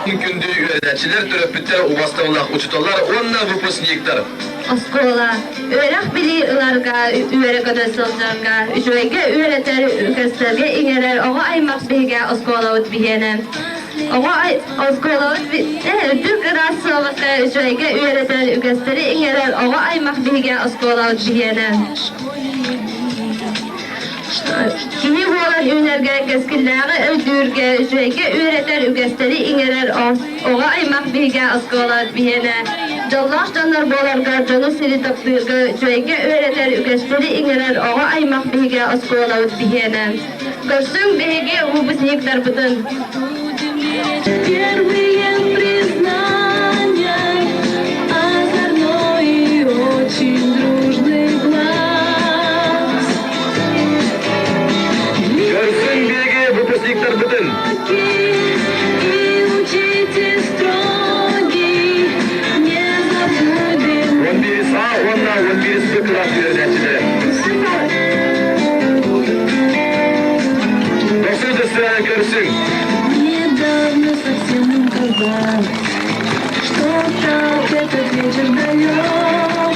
Күндү үөрэнээччилэр, төрөппүттэр, убастабыллаах учууталлар уонна выпускниктар. Оскуола үөрэх-билии ыларга, үөрэ-көтө сылдьарга, үчүгэйгэ үөрэтэр, үгэстэргэ иҥэрэр оҕо аймах биһигэ оскуолабыт биһиэнэ. Оҕо оскуолабыт үрдүк ыраас суобаска үчүгэйгэ үөрэтэр, үгэстэри иҥэрэр оҕо аймах биһигэ оскуолабыт биһиэнэ. Киһи буолан үүнэргэ, кэскиллээҕи өйдүүргэ, үчүгэйгэ үөрэтэр үгэстэри иҥэрэр оҕо аймах биһигэ оскуола биһиэнэ. Дьоллоох дьоннор буоларга, дьону сири таптыырга, үчүгэйгэ үөрэтэр үгэстэри иҥэрэр оҕо аймах биһигэ оскуолабыт биһиэнэ. Көрсүҥ биһиги выпускниктарбытын! Первые признания, озорной и очень дружный глаз. Көрсүҥ биһиги выпускниктарбытын! И учитель строгий, не забудем. 11 А уонна 11 Б кылаас үөрэнээччилэрэ. Дохсун сестра көрсүҥ! Недавно совсем нам казалось, что так этот вечер далек,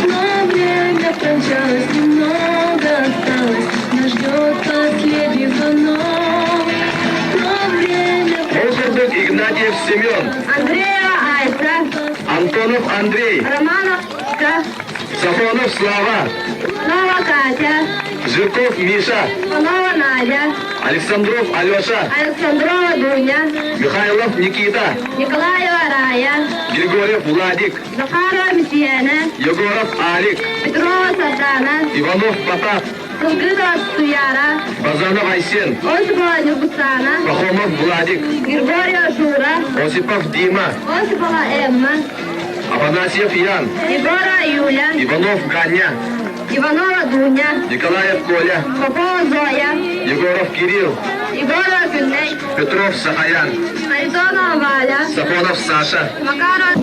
но время промчалось, немного осталось, нас ждет последний звонок. Но время Ол курдук Игнатьев Семен, Андреева Айса, Антонов Андрей, Романов Сафонов Слава, Нова Катя, Жирков Миша, Панова Надя, Александров Алеша, Александрова Дуня, Михайлов Никита, Николаева Рая, Григорьев Владик, Захарова Митьяна, Егоров Алик, Петрова Сардана, Иванов Потап, Сылгытова Туяра, Базанов Айсен, Осипова Нюргустана, Пахомов Владик, Григорьева Шура, Осипов Дима, Осипова Эмма, Афанасьев Ян, Егорова Юля, Иванов Ганя, Иванова Дуня, Николаев Коля, Попова Зоя, Егоров Кирилл, Егорова Күннэй, Петров Сахаян, Харитонова Валя, Сафонов Саша. Макарова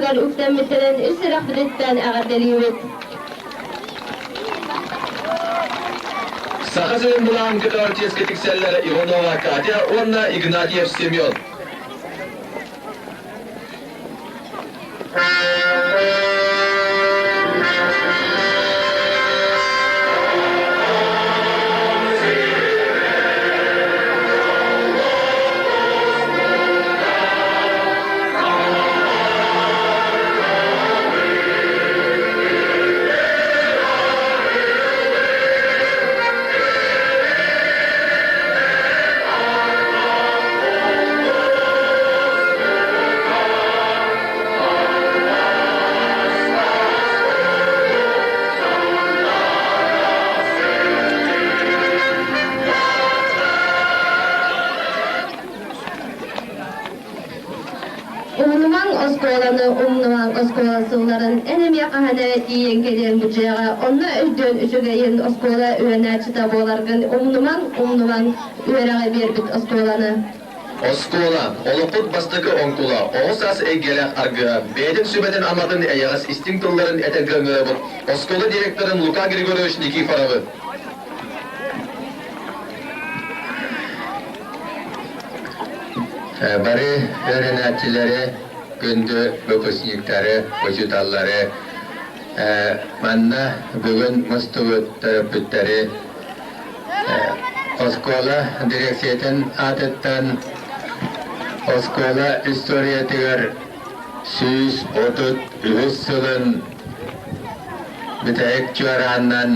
суолларыгар үктэммиттэрин ис сүрэхпититтэн эҕэрдэлиибит. Саха сирин былаан көтөҕөр чиэскэ тиксэллэр Иванова Катя уонна Игнатьев Семен. Умнумаҥ оскуоланы, умнумаҥ оскуола сылларын, эн эмиэ хаһан эрэ тиийэн кэлиэҥ бу дьиэҕэ, онно өйдүөн үчүгэйин оскуола үөрэнээччитэ буоларгын умнумаҥ, умнумаҥ үөрэҕи биэрбит оскуоланы. Оскуола, олохпут бастакы оҥкула, оҕо саас эйгэлээх аргыһа, бэйэтин сүбэтин-аматын эйэҕэс истиҥ тылларын этэргэ ыҥырабыт оскуола директорын Лука Григорьевич Никифоровы. Бары үөрэнээччилэри, күндү выпускниктары, учууталлары, манна бүгүн мустубут төрөппүттэри оскуола дирекциятын аатыттан оскуола историятыгар 133 сылын бүтэһик чуораанынан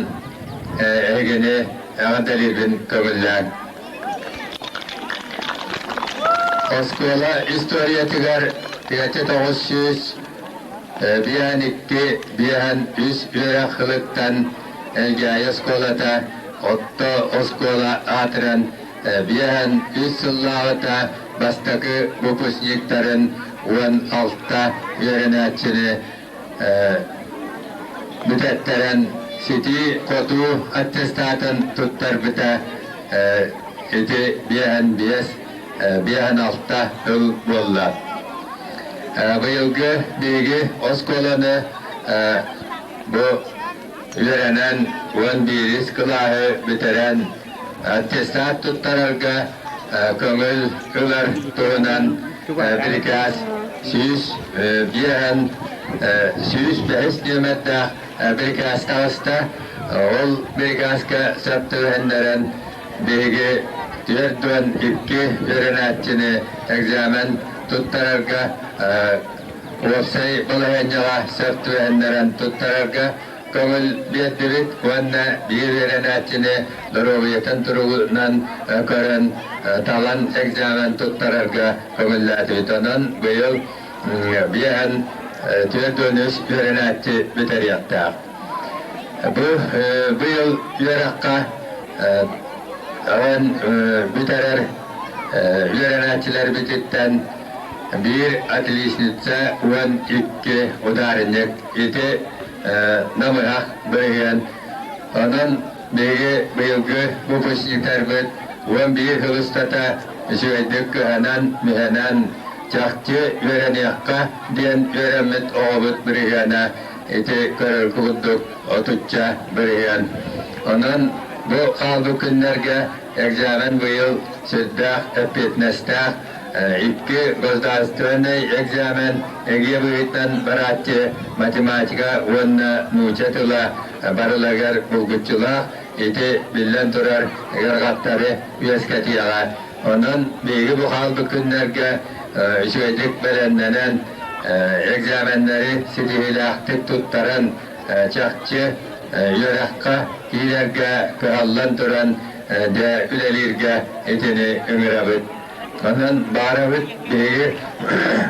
эһигини эҕэрдэлиирбин көҥүллээҥ. Оскуола историятыгар 5902 53 үөрэх сылыттан Элгээйи оскуолата орто оскуола аатыран 53 сыллааҕыта бастакы выпускниктарын 16 үөрэнээччини бүтэттэрэн ситии-хотуу аттестатын туттарбыта ити 55 56 ыл буолла. Быйылгы биһиги оскуоланы бу үөрэнэн 11 кылааһы бүтэрэн аттестат туттарарга көҥүл ылар туһунан бирикээс 105 105 нүөмэрдээх бирикээс таҕыста. Ол бирикээскэ сөп түбэһиннэрэн биһиги 42 үөрэнээччини экзамен туттарарга уопсай балаһыанньаҕа сөп түбэһиннэрэн туттарарга көҥүл биэрдибит уонна биир үөрэнээччини доруобуйатын туругунан көрөн талан экзамен туттарарга көҥүллээтибит. Онон быйыл биэһэн 43 үөрэнээччи бүтэриэхтээх. Бу быйыл үөрэххэ он бүтэрэр үөрэнээччилэрбититтэн биир отличница 12 ударник ити намыһах бырыһыан. Онон биһиги быйылгы выпускниктарбыт 11 сыл устата үчүгэйдик кыһанан, мүһэнэн, чахчы үөрэниэххэ диэн үөрэммит оҕобут бырыһыана ити көрөр курдук отучча бырыһыан. Онон бу хаалбыт күннэргэ экзамен быйыл сүрдээх эппиэтинэстээх икки государственнай экзамен эгиэ быһыытынан барааччы математика уонна нуучча тыла барыларыгар булгуччулаах ити биллэн турар ыарахаттары үөскэтиэҕэ. Онон биһиги бу хаалбыт күннэргэ үчүгэйдик бэлэмнэнэн экзаменнары ситиһиилээхтик туттаран чахчы үөрэххэ киирэргэ кыһаллан туран дьэ үлэлииргэ итини ыҥырабыт. Онон баарабыт биһиги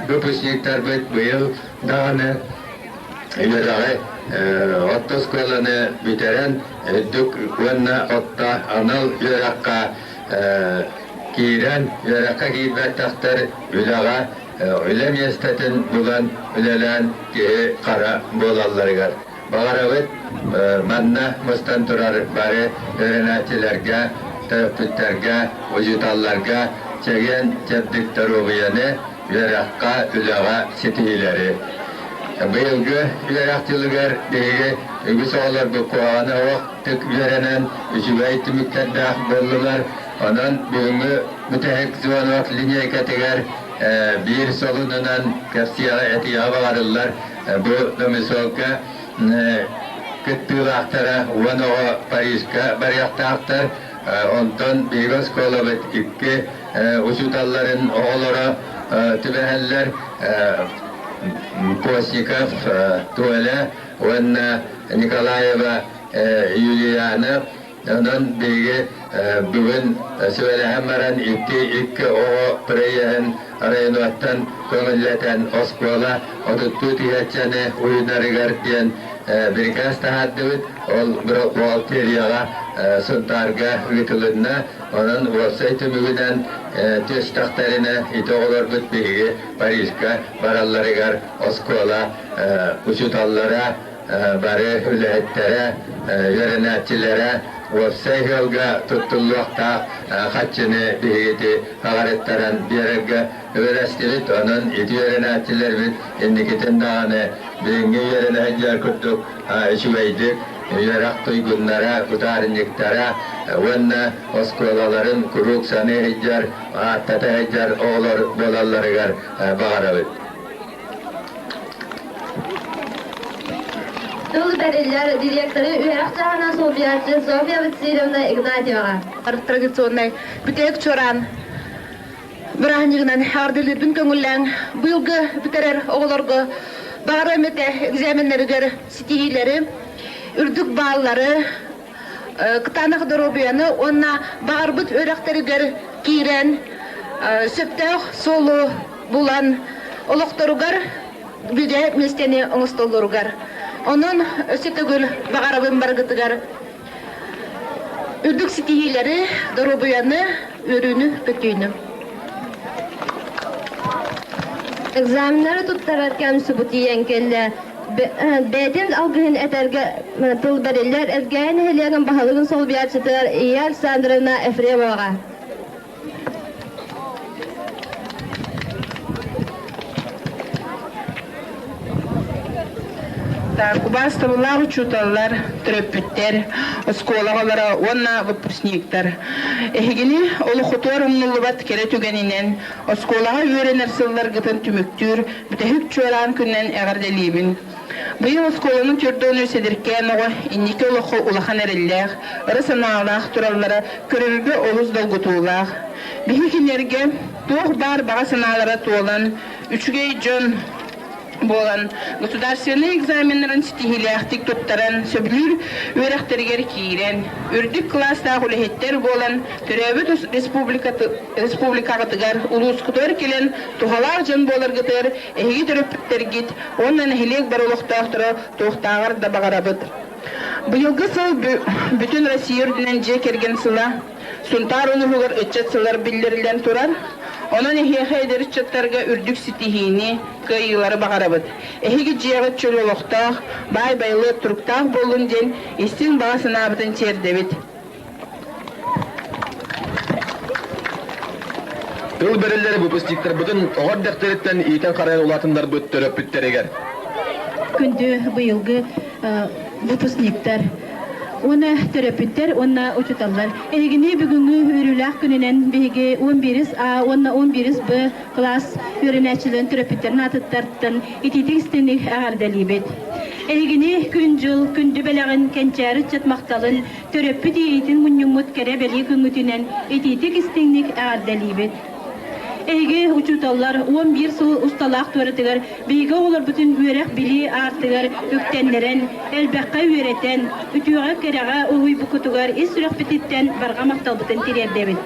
выпускниктарбыт быйыл даҕаны үөрэҕи орто оскуоланы бүтэрэн үрдүк уонна орто анал үөрэххэ киирэн үөрэххэ киирбэтэхтэр үлэҕэ үлэ миэстэтин булан үлэлээн киһи хара буолалларыгар Баҕарабыт манна мустан турар бары үөрэнээччилэргэ, төрөппүттэргэ, учууталларга чэгиэн чэбдик доруобуйаны, үөрэххэ, үлэҕэ ситиһиилэри. Быйылгы үөрэх дьылыгар биһиги үгүс оҕолорбут куһаҕана суох үөрэнэн үчүгэй түмүктэрдээх буоллулар. Онон бүгүҥҥү бүтэһик звонок линейкатыгар биир солунунан кэпсиэҕи этиэҕи баҕарыллар. Бу домисолга кыттыылаахтара 10 оҕо Парижка барыахтаахтар. Онтон биһиги оскуолабыт икки учууталларын оҕолоро түбэһэллэр. Постников Толя уонна Николаева Юлиана. Онон биһиги бүгүн сүбэлэһэн баран икки икки оҕо проеһын районуттан көҥүллэтэн оскуола отуттуу тыһыаччаны уйунарыгар диэн бирикээс таһаардыбыт. Ол бухгалтерияҕа Сунтаарга ыытылынна. Онон уопсай түмүгүнэн түстэхтэринэ ити оҕолорбут биһиги Парижка баралларыгар оскуола учууталлара, бары үлэһиттэрэ, үөрэнээччилэрэ уопсай ыалга туттуллуохтаах хаччыны биһигити хаҕарыттаран биэрэргэ үөрэстибит. Онон ити үөрэнээччилэрбит инникитин даҕаны билиҥҥи үөрэнэ сылдьар курдук үчүгэйдик үөрэх туйгуннара, утаарынньыктара уонна оскуолаларын куруук саныы сылдьар, ааттата сылдьар оҕолор буолалларыгар баҕарабыт. Тыл бэриллэр директоры үөрэх чааһынан солбуйааччы Софья Васильевна Игнатьеваҕа. Традиционнай бүтэһик чуораан бырааһынньыгынан эҕэрдэлиирбин көҥүллээҥ. Быйылгы бүтэрэр оҕолорго баҕара эмэтэ экзаменнарыгар ситиһиилэри, үрдүк бааллары, кытаанах доруобуйаны уонна баҕарбыт үөрэхтэригэр киирэн сөптөөх суолу булан олохторугар бигэ миэстэни оҥостоллоругар. Онон өссө төгүл баҕарабын барыгытыгар үрдүк ситиһиилэри, доруобуйаны, үөрүүнү-көтүүнү. Экзаменнары туттарар кэм субу тиийэн кэллэ. Бэйэтин алгыһын этэргэ тыл бэриллэр Эргээйи нэһилиэгин баһылыгын солбуйааччытыгар Ия Александровна Ефремоваҕа. Так, убаастабыллаах учууталлар, төрөппүттэр, оскуола оҕолоро уонна выпускниктар. Эһигини олохутугар умнуллубат кэрэ түгэнинэн оскуолаҕа үөрэнэр сылларгытын түмүктүүр бүтэһик чуораан күнүнэн эҕэрдэлиибин. Быйыл оскуоланы төрдүөн сэдиркээн оҕо инники олоххо улахан эрэллээх, ыра санаалаах тураллара көрөргө олус долгутуулаах. Биһи кинилэргэ туох баар баҕа санаалара туолан, үчүгэй дьон буолан, государственнай экзаменнарын ситиһиилээхтик туттаран, сөбүлүүр үөрэхтэригэр киирэн, үрдүк кылаастаах үлэһиттэр буолан, төрөөбүт республикаҕытыгар, улуускутугар кэлэн туһалаах дьон буоларгытыгар эһиги төрөппүттэргит уонна нэһилиэк бары олохтоохторо туохтааҕар да баҕарабыт. Быйылгы сыл бүтүн Россия үрдүнэн дьиэ кэргэн сыла, Сунтаар улууһугар ыччат сылар биллэриллэн турар. Онон эһиэхэ эдэр ыччаттарга үрдүк ситиһиини, кыайыылары баҕарабыт. Эһиги дьиэҕит чөл олохтоох, баай байылыат туруктаах буоллун диэн истиҥ баҕа санаабытын тиэрдэбит. Тыл бэриллэр выпускниктарбытын оҕо эрдэхтэриттэн иитэн-харайан улаатыннарбыт төрөппүттэригэр. Күндү быйылгы выпускниктар уонна төрөппүттэр уонна учууталлар. Эһигини бүгүҥҥү үөрүүлээх күнүнэн биһиги 11 А уонна 11 Б кылаас үөрэнээччилэрин төрөппүттэрин аатыттартан итиитик истиҥник эҕэрдэлиибит. Эһигини күн-дьыл күндү бэлэҕин кэнчээри ыччат махталын төрөппүт иэйиитин мунньуммут кэрэ-бэлиэ күҥҥүтүнэн итиитик-истиҥник эҕэрдэлиибит. Эһиги, учууталлар, 11 сыл усталаах туоратыгар биһиги оҕолорбутун үөрэх-билии аартыгар үктэннэрэн, элбэххэ үөрэтэн, үтүөҕэ-кэрэҕэ уһуйбуккутугар ис сүрэхпититтэн барҕа махталбытын тириэрдэбит.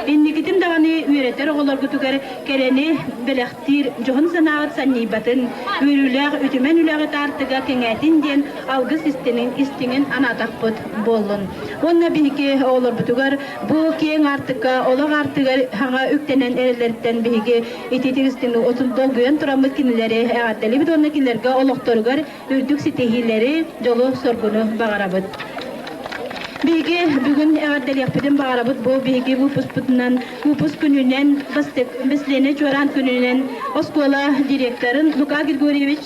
Инникитин даҕаны үөрэтэр оҕолоргутугар кэрэни бэлэхтиир дьоһун санааҕыт санньыйбатын, үөрүүлээх үтүмэн үлэҕит аартыга кэҥээтин диэн алгыс истиҥин, истиҥин анаатахпыт буоллун. Уонна биһиги оҕолорбутугар бу киэҥ аартыкка, олох аартыгар хаҥа үктэнэн эрэллэриттэн биһиги итиитик истиҥ отун долгуйан тураммыт кинилэри эҕэрдэлиибит уонна кинилэргэ олохторугар үрдүк ситиһиилэри, дьолу-соргуну баҕарабыт. Биһиги бүгүн эҕэрдэлиэхпитин баҕарабыт бу биһиги выпускпутунан, выпуск күнүнэн, Бэслиэнэ чуораан күнүнэн оскуола директорын Лука Григорьевич.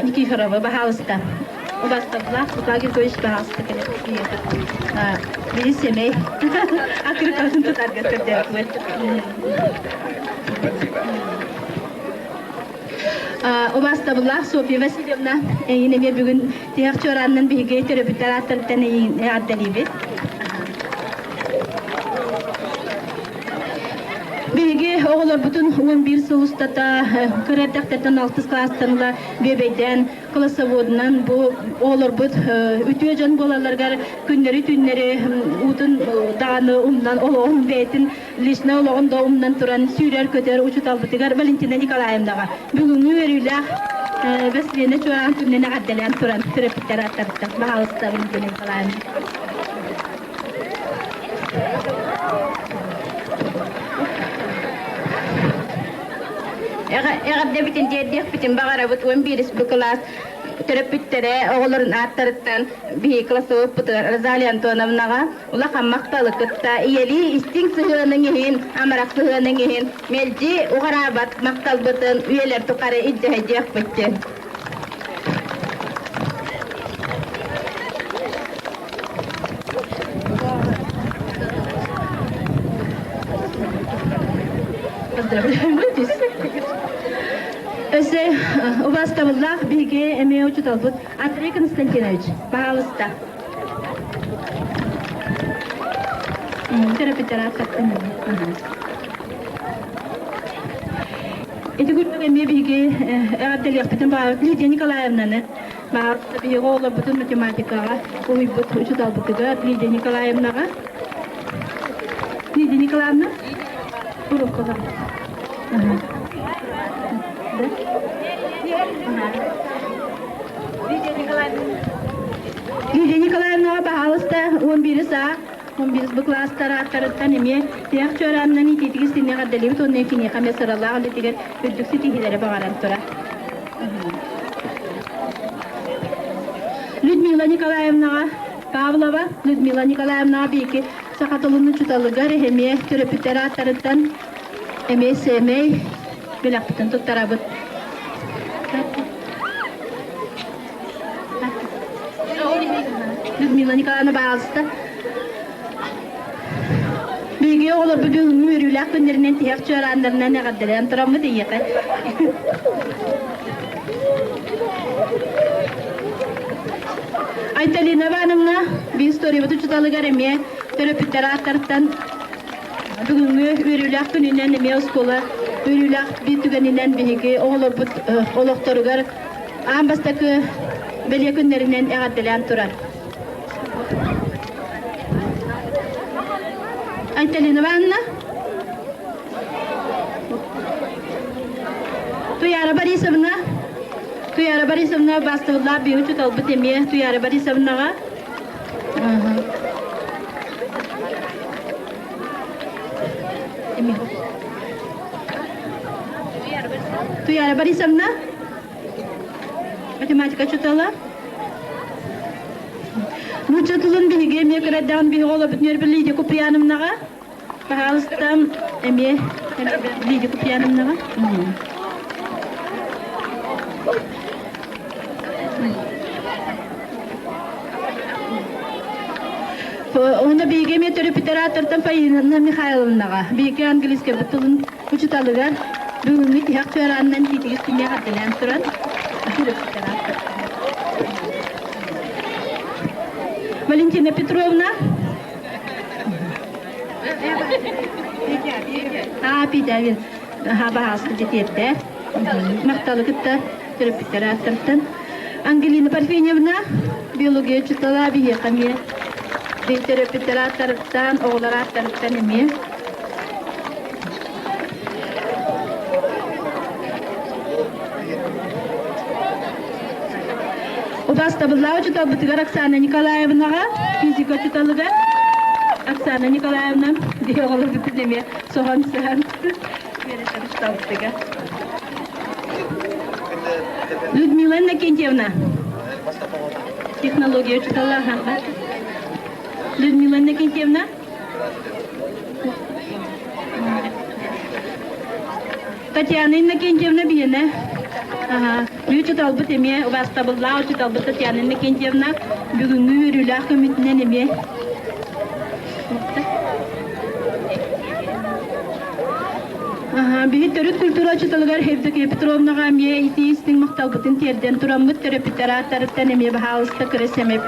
Никифорова, баһаалыста. Убастабылаах Лука Григорьевич баһаалыста кэлэ Били сэмэй акырыкатын тутарга көрдөөхпүт. Убастабыллаах Софья Васильевна, эйин эмиэ бүгүн тиһэх чуораанынан биһиги төрөппүттэр ааттарыттан эйин эҕэрдэлиибит. Биһиги оҕолорбутун 11 сыл устата кыра эрдэхтэртэн алтыс кылаастан ыла бүөбэйдээн классоводунан бу оҕолорбут үтүө дьон буолалларыгар күннэри-түүннэри уутун даҕаны умнан олоҕун бэйэтин личнэй олоҕун да умнан туран сүүрэр-көтөр учууталбытыгар Валентина Николаевнаҕа бүгүҥҥү үөрүүлээх Василина Чуораан күнүнэн эҕэрдэлээн туран төрөппүттэр ааттарыттан баһаалыста Валентина Николаевна. Эҕэрдэбитин тиэрдиэхпитин баҕарабыт 11 бу кылаас төрөппүттэрэ оҕолорун ааттарыттан биһиги классовыппытыгар Розалия Антоновнаҕа улахан махталы кытта ийэлии истиҥ сыһыаныҥ иһин, амарах сыһыаныҥ иһин мэлдьи уҕараабат махталбытын үйэлэр тухары илдьэһэдьиэхпит диэн. Өссө убаастабыллаах биһиги эмиэ учууталбыт Андрей Константинович, пожалуйста. Терапевтер Ити курдук эмиэ биһиги эҕэрдэлиэхпитин баҕарабыт Лидия Николаевнаны баҕарбыт биһиги оҕолорбутун математикаҕа уһуйбут учууталбытыгар Лидия Николаевнаҕа. Лидия Николаевна, уруккулар. Лидия Николаевнаҕа баһаалыста 11 саа 11 бу кылаастар ааттарыттан эмиэ тиһэх чуораанынан иитиитигэр синньэх эрдэлиибит уонна киниэхэ эмиэ сыралаах үлэтигэр үрдүк ситиһиилэри баҕаран турар. Людмила Николаевнаҕа Павлова Людмила Николаевнаҕа биики саха тылын учууталыгар эмиэ төрөппүттэр ааттарыттан эмиэ сэмэй бэлэхпитин туттарабыт. Людмила Николаевна баалыста. Биһиги оҕолорбут бүгүҥҥү үөрүүлээх күннэринэн тиһэх чуорааннарынан эҕэрдэлээн тураммыт эйиэхэ. Айталина Ивановна биир историябыт учууталыгар эмиэ төрөппүттэр ааттарыттан Бүгүҥҥү үөрүүлээх күнүнэн эмиэ оскуола үөрүүлээх биир түгэнинэн биһиги оҕолорбут олохторугар аан бастакы бэлиэ күннэринэн эҕэрдэлээн турар. Айталина Ивановна, Туяра Борисовна, Туяра Борисовна бастыбыллаах биһи учууталбыт эмиэ Туяра Борисовнаҕа Туяра Борисовна, математика учуутала. Нуучча тылын биһиги эмиэ кырадаан биһиги олорбут ньөрбү Лидия Куприяновнаҕа. Пожалуйста, эмиэ Лидия Куприяновнаҕа. Уонна биһиги эмиэ төрөппүттэр ааттартан Фаина Михайловнаҕа, биһиги английскай тылын учууталыгар бүгүҥҥү тиһэх чуораанынан тиитигис күҥҥэ эҕэрдэлээн туран төрөппүттэр ааттартан. Валентина Петровна. А, Петя, баһаалыста дьэтиэрдэ. Махталы кытта төрөппүттэр ааттарыттан. Ангелина Парфеньевна, биология учуутала биһиэхэ эмиэ төрөппүттэр ааттарыттан, оҕолор ааттарыттан эмиэ. Убаастабыллаах учууталбытыгар Оксана Николаевнаҕа, физика учууталыгар Оксана Николаевна биһи оҕолорбутун эмиэ соһон-сыһан үөрэтэр учууталбытыгар. Людмила Иннокентьевна, технология учуутала. Людмила Иннокентьевна. Татьяна Иннокентьевна биһиэнэ. Учуталбыт эмиэ убаастабыллаах учуталбыт Татьяна Иннокентьевна бүгүҥҥү үөрүүлээх көмүтүнэн эмиэ Биһи төрүт культура учууталыгар Евдокия Петровнаҕа эмиэ итии истиҥ махталбытын тиэрдэн тураммыт төрөппүттэр ааттарыттан эмиэ баһаалыста кыра сэмэй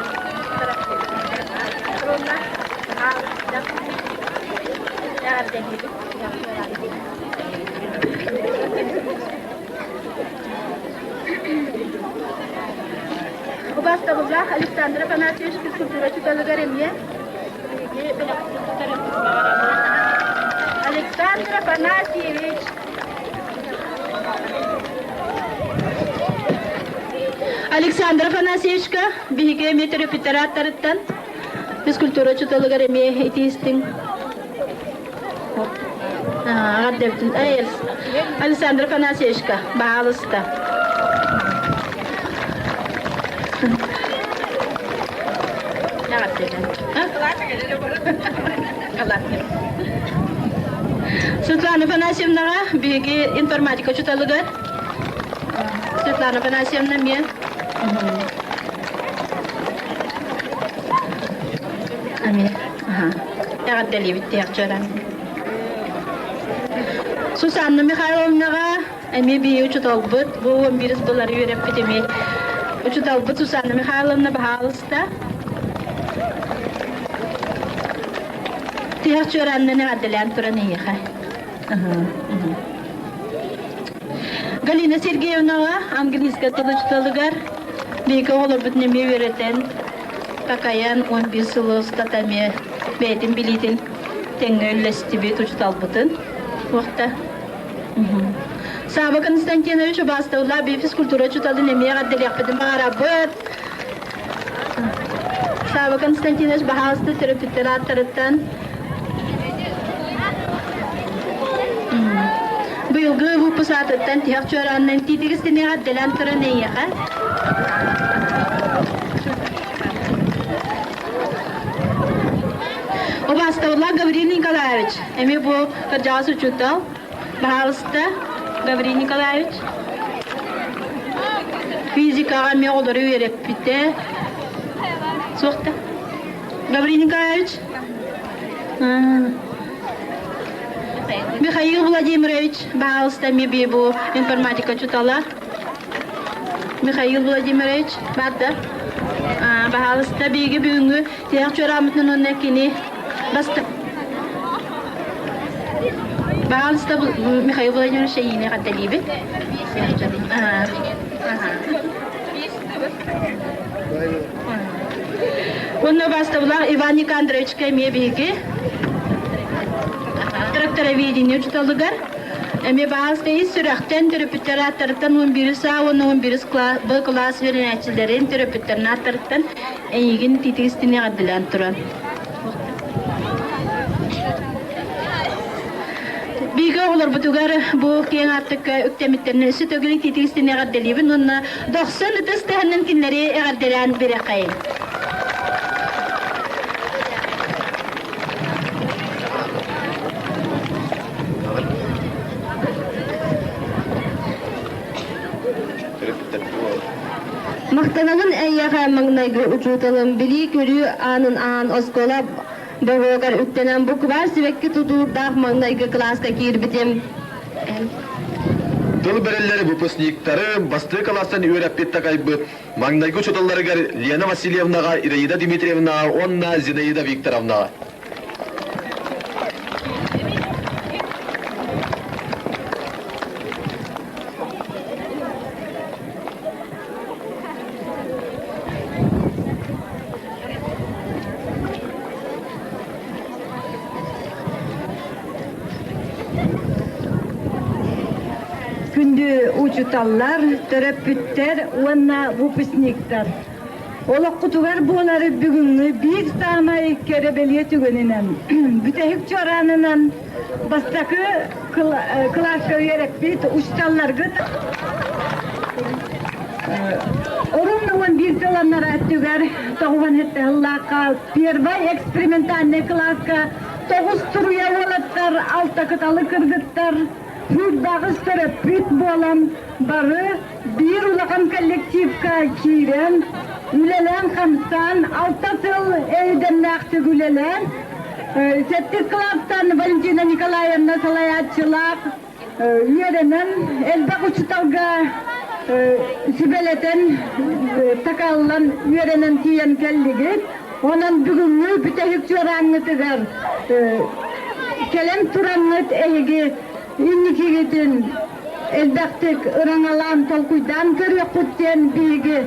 Убаастабыллаах Александр Афанасьевич физкультура учууталыгар эмиэ Александр Афанасьевич Александр Афанасьевичка биһиги эмиэ төрөппүттэр ааттарыттан физкультура учууталыгар эмиэ итии-истиҥ Александр Афанасьевичка, баһаалыста. Светлана Афанасьевнаҕа биһиги информатика учууталыгар Светлана Афанасьевна мен Амин. Эҕэрдэлиибит тиһэх Сусанна Михайловнаҕа эмиэ биһиги учууталбыт, бу 11 сыллары үөрэппит эмиэ учууталбыт Сусанна Михайловна баһаалыста. Тиһэх чуораанынан эҕэрдэлээн туран эйиэхэ. Галина Сергеевнаҕа английскай тыл учууталыгар биһиги оҕолорбутун эмиэ үөрэтэн такайан 11 сыл устата эмиэ бэйэтин билиитин тэҥҥэ үллэстибит учууталбытын уохта Сааба Константинович убаастабыллаах биир физкультура учууталын эмиэ эҕэрдэлиэхпитин баҕарабыт. Сааба Константинович баһаалыста төрөппүттэр ааттарыттан быйылгы выпуск аатыттан тиһэх чуораанынан тиитигис тимиэҕэ эҕэрдэлээн туран эйиэхэ Убаастабыллаах Гаврил Николаевич, эмиэ бу кырдьаҕас учуутал. Баһаалыста, Гаврил Николаевич. Физикаҕа эмиэ оҕолору үөрэппитэ. Суохта. Гаврил Николаевич. Михаил Владимирович, баһаалыста эмиэ бу информатика учуутала. Михаил Владимирович баар да? Баһаалыста биһиги бүгүҥҥү тиһэх чуорааммытынан уонна кини баста Баһаалыста Михаил Владимирович эйиини эҕэрдэлиибит. Уонна убаастабылаах Иван Никандровичка эмиэ биһиги трактороведение учууталыгар Эмиэ баҕас ис сүрэхтэн төрөппүттэр ааттарыттан 11 саа уонна 11 Б кылаас үөрэнээччилэрин төрөппүттэрин ааттарыттан эйигин тиитигистин эҕэрдэлээн туран. Биһиги оҕолорбутугар бу киэҥ аартыкка үктэммиттэрин өссө төгүл итиитигистин эҕэрдэлиибин уонна дохсун ытыс таһынан кинилэри эҕэрдэлээн бириэххэйин. Махтанабын эйиэхэ маҥнайгы учууталым билии-көрүү аанын аан оскуола боруогар үктэнэн букварь сибэкки тутуурдаах маҥнайгы кылааска киирбитим. Тыл бэриллэр выпускниктары бастакы кылаастан үөрэппит такайбыт маҥнайгы учууталларыгар Лена Васильевнаҕа, Ираида Дмитриевнаҕа уонна Зинаида Викторовнаҕа. Күндү учууталлар, төрөппүттэр уонна выпускниктар! Олоххутугар буолары бүгүҥҥү биир саамай кэрэ бэлиэ түгэнинэн, бүтэһик чуораанынан бастакы кылааска үөрэппит учууталларгыт Орун 11 сыл аннараа өттүгэр тоҕуһан сыллаахха первай экспериментальнай кылааска тоҕус туруйа уолаттар, алта кыталы кыргыттар. Сүүрбэҕис төрөппүт буолан бары биир улахан коллективка киирэн, үлэлээн-хамсаан, алта сыл эйдэмнээхтик үлэлээн, сэттис кылаастан Валентина Николаевна салайааччылаах үөрэнэн, элбэх учууталга сүбэлэтэн, такаллан үөрэнэн тиийэн кэллигит. Онон бүгүҥҥү бүтэһик чуорааңҥытыгар кэлэн тураҥҥыт эһиги инникигитин элбэхтик ыраҥалаан толкуйдаан көрүөххүт диэн биһиги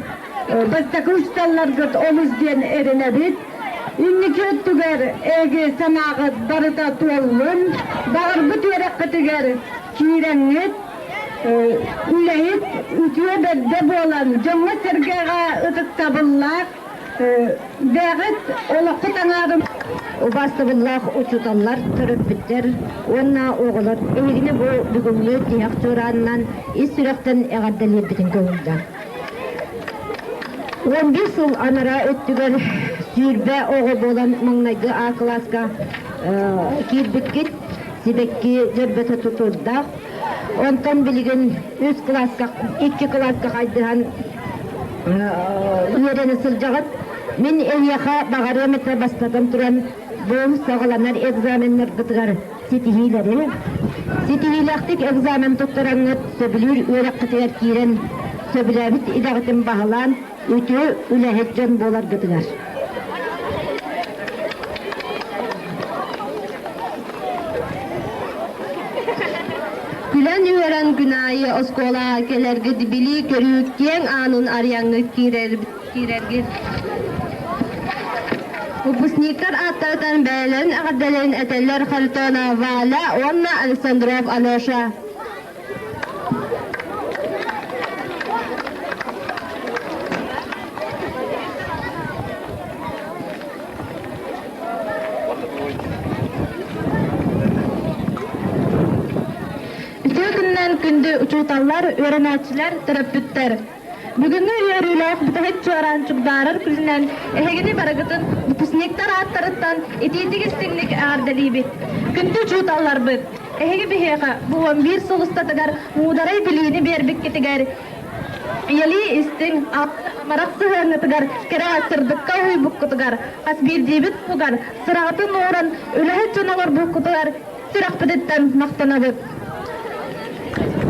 бастакы учууталларгыт олус диэн эрэнэбит. Инники өттүгэр эһиги санааҕыт барыта туоллун, баҕарбыт үөрэххитигэр киирэҥҥит, үлэһит үтүө бэрдэ буолан дьоҥҥо-сэргэҕэ ытыктабыллаах Бэҕит олоххут аҥаарын Убаастабыллаах учууталлар, төрөппүттэр уонна оҕолор эһигини бу бүгүҥҥү тиһэх чуораанынан ис сүрэхтэн эҕэрдэлиирбитин көҥүллээх. 11 сыл анараа өттүгэр 20 оҕо буолан маҥнайгы А кылааска киирбиккит, сибэкки дьөрбөтө тутуурдаах. Онтон билигин үс кылааска, икки кылааска хайдыһан үөрэнэ сылдьаҕыт. Мин эйиэхэ баҕарыам этэ бастатан туран бу саҕаланар экзаменнаргытыгар ситиһиилэри, ситиһиилээхтик экзамен туттараҥҥыт сөбүлүүр үөрэххитигэр киирэн сөбүлээбит идэҕитин баһылаан үтүө үлэһит дьон буоларгытыгар. Күлэн-үөрэн күн аайы оскуолаҕа кэлэргит билии-көрүү киэҥ аанын арыйаҥҥыт киирэргит. Выпускниктар ааттарыттан бэйэлэрин эҕэрдэлэрин этэллэр Харитонова Валя уонна Александров Алеша. Үтүө күнүнэн күндү учууталлар, үөрэнээччилэр, төрөппүттэр! Бүгүҥҥү үөрүүлээх бүтэһик чуораан чугдаарар күнүнэн эһигини барыгытын выпускниктар ааттарыттан итиитик-истиҥник эҕэрдэлиибит! Күндү учууталларбыт, эһиги биһиэхэ бу 11 сыл устатыгар муударай билиини биэрбиккитигэр Ийэлии истиҥ, амарах сыһыаҥҥытыгар, кэрэ сырдыкка уһуйбуккутугар, хас биирдиибит туһугар сыраҕытын ууран үлэһит дьон олорбуккутугар сүрэхпититтэн махтанабыт.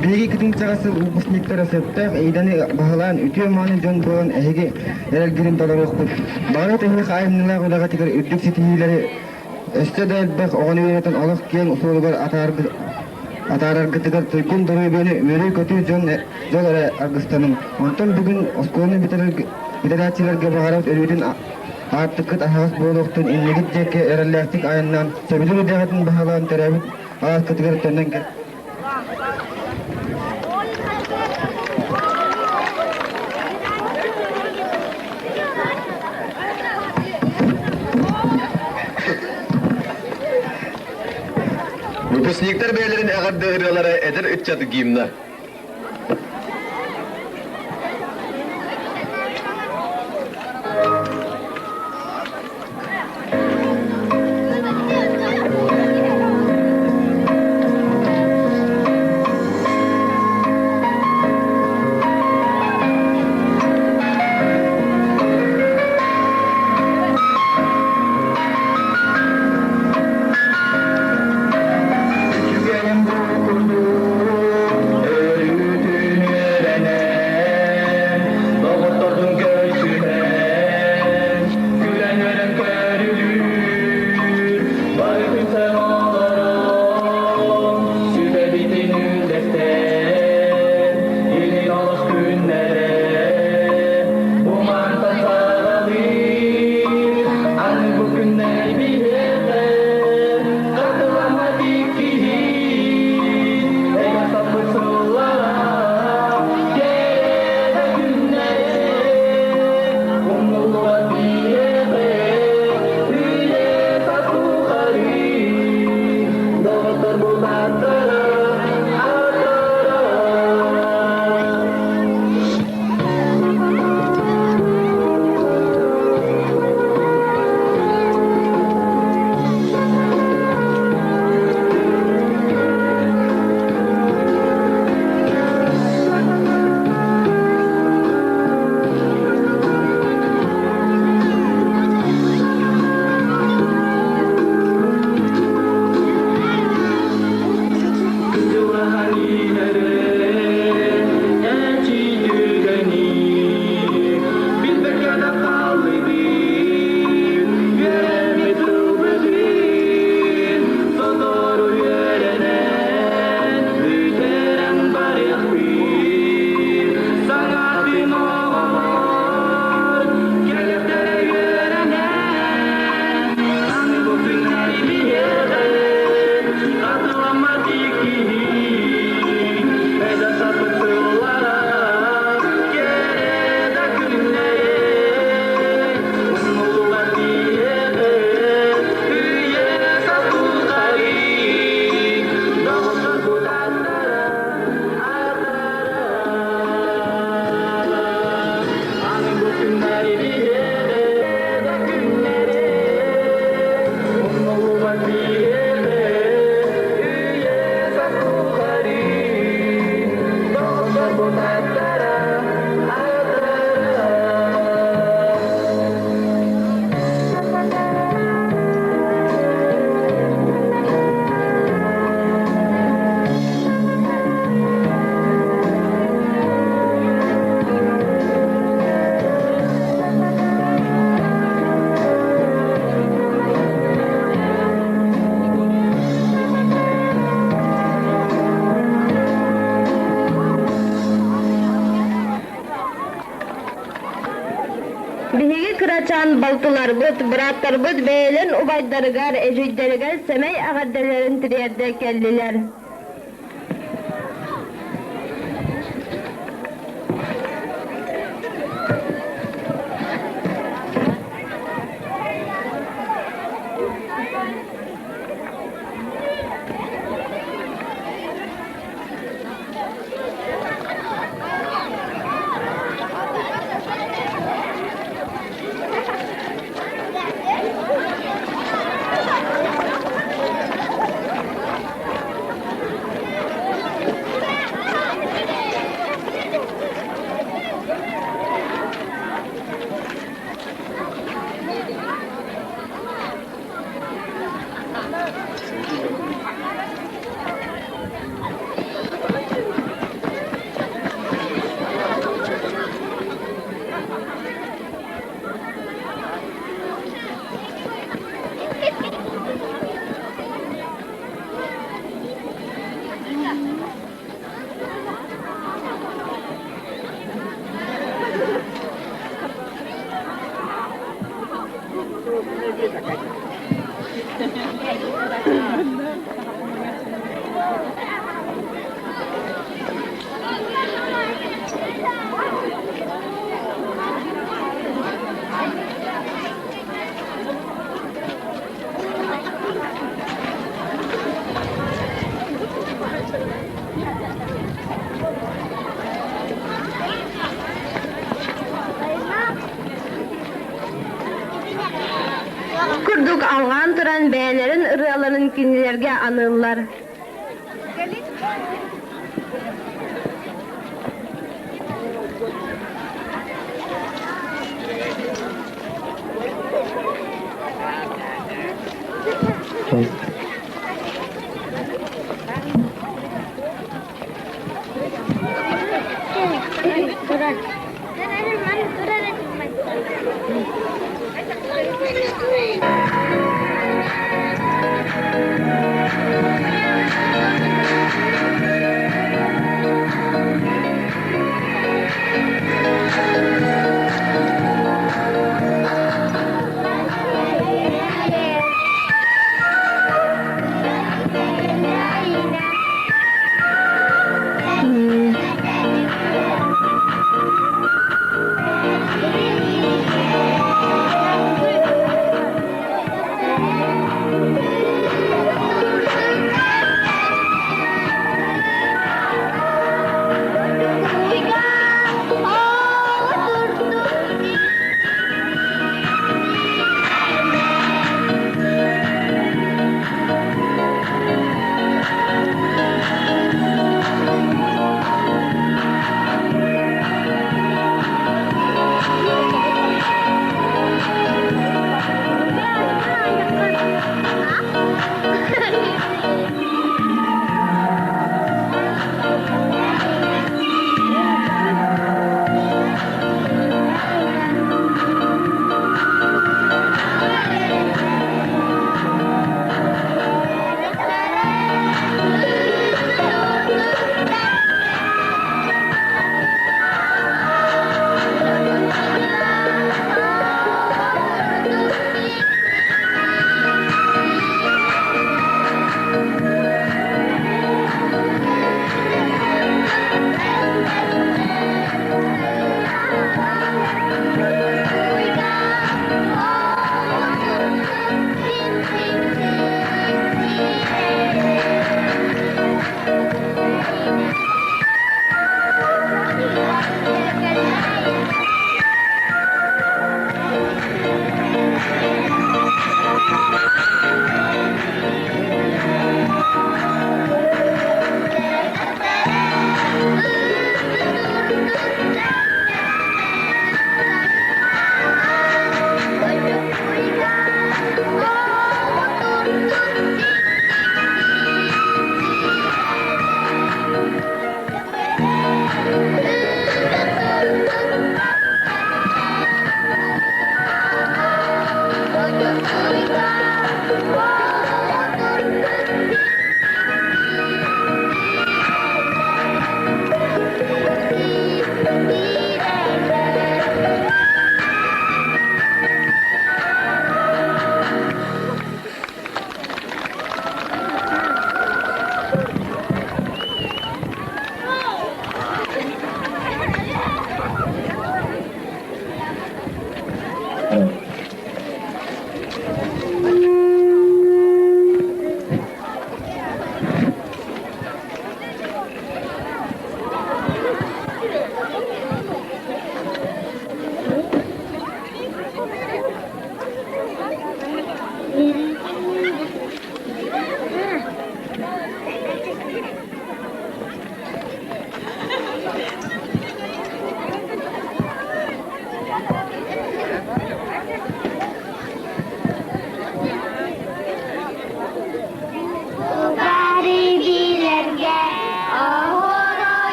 Биһиги кытыҥчаҕа сыл выпускниктара сөптөөх идэни баһылаан үтүө-мааны дьон буолан эһиги эрэлгитин толоруохпут. Баҕарабыт эһиэхэ айымньылаах үлэҕитигэр үрдүк ситиһиилэри, өссө да элбэх оҕону үөрэтэн олох киэҥ суолугар атаараргытыгар туйгун доруобуйаны үөрүү-көтүү дьон дьол эрэ аргыстаныҥ. Онтон бүгүн оскуоланы бүтэрээччилэргэ баҕарабыт өрүүтүн аартыккыт аһаҕас буолуохтун, иннигит диэки эрэллээхтик айаннаан, сөбүлүүр идэҕитин баһылаан төрөөбүт ааскытыгар төннөн кэл. Выпускниктар бэйэлэрин эҕэрдэ ырыалара эдэр ыччат гимна. Кырачаан балтыларбыт, бырааттарбыт бэйэлэрин убайдарыгар, эдьиийдэригэр сэмэй эҕэрдэлэрин тириэрдэ кэллилэр. Курдук алҕаан туран бэйэлэрин ырыаларын кинилэргэ аныыллар.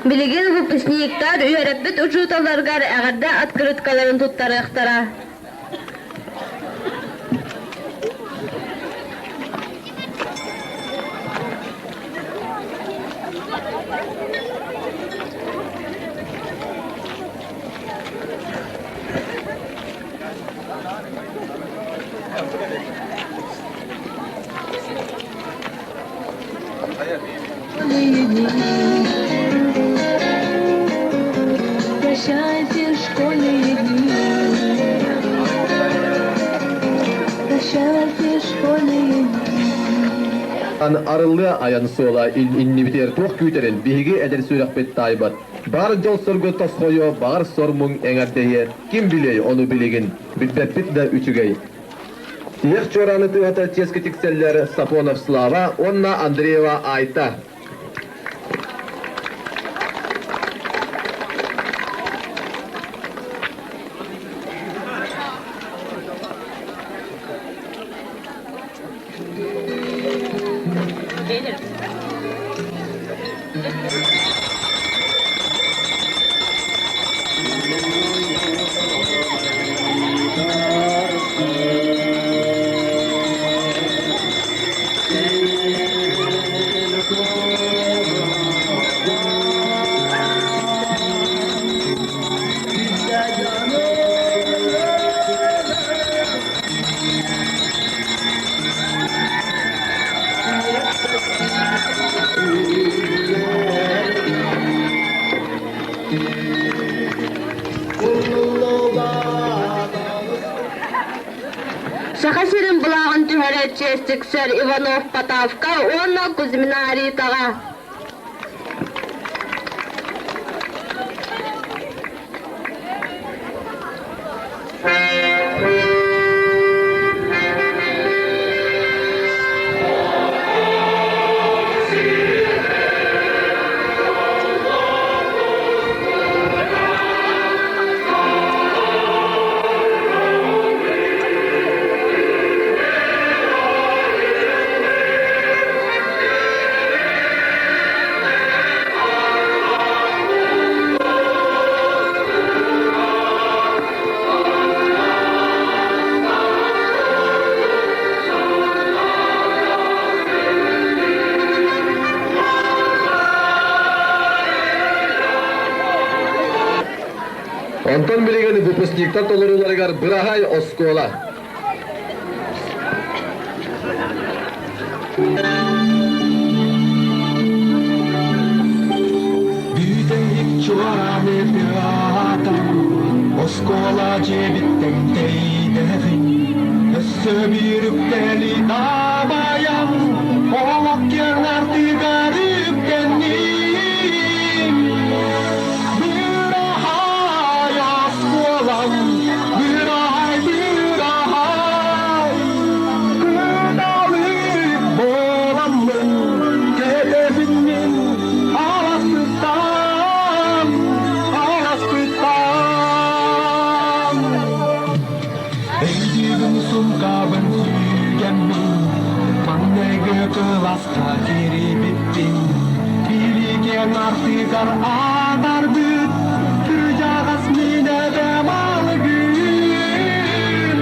Билигин выпускниктар үөрэппит учууталларыгар эҕэрдэ открыткаларын туттарыахтара. Прощайте, школьные дни. Прощайте, школьные дни. Арыллыа айан суола иннибитигэр туох күүтэрин биһиги эдэр сүрэхпит таайбат. Бар дьол соргу тосхойуо, баҕар сор муҥ эҥэрдэһиэ, ким билиэй ону билигин, билбэппит да үчүгэй. Тиһэх чуорааны тыаһата чиэски тиксэллэр Сафонов Слава уонна Андреева Айта. Саха сирин былааҕын түһэрэр чиэс тиксэр Иванов Потавка уонна Кузьмина Ритаҕа. Онтон билигин выпускниктар толорууларыгар быраһай оскуола. Бүтэһик чуорааны тыаһатан, оскуола дьиэбиттэн тэйдэҕин, өссө биир үктэли дабайан, олох киэҥ артыгар үктэнним. Быраһай оскуолам, быраһай, быраһай, кыдалык буоламмын, кэтэбин мин араспыттан, араспыттан. Өйдүүбүн сумкабын сүүгэммин, маҥнайгы кылааска киирибиппин, билигин артыгар анарбыт, кырдьаҕас мин эбэм алгыыр.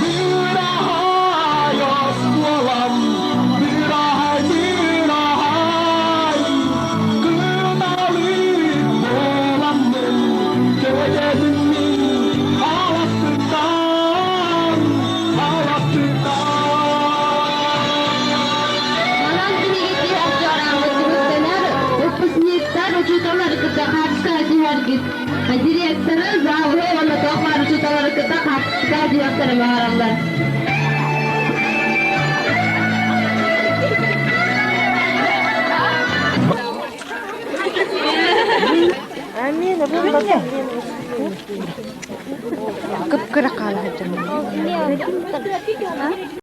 Быраһай оскуолам, быраһай, быраһай, кыталык буоламмын, кэтэбин мин аласпыттан, аласпыттан. Манан биһиги тиһэх чуорааммыт түмүктэнэр выпускниктар учууталлары кытта хаартыска түһэргит. Директоры, завуһу уонна туох баар учууталлары кытта хаартыска түһүөхтэрин баҕараллар. Кып-кыра хаала сылдьар.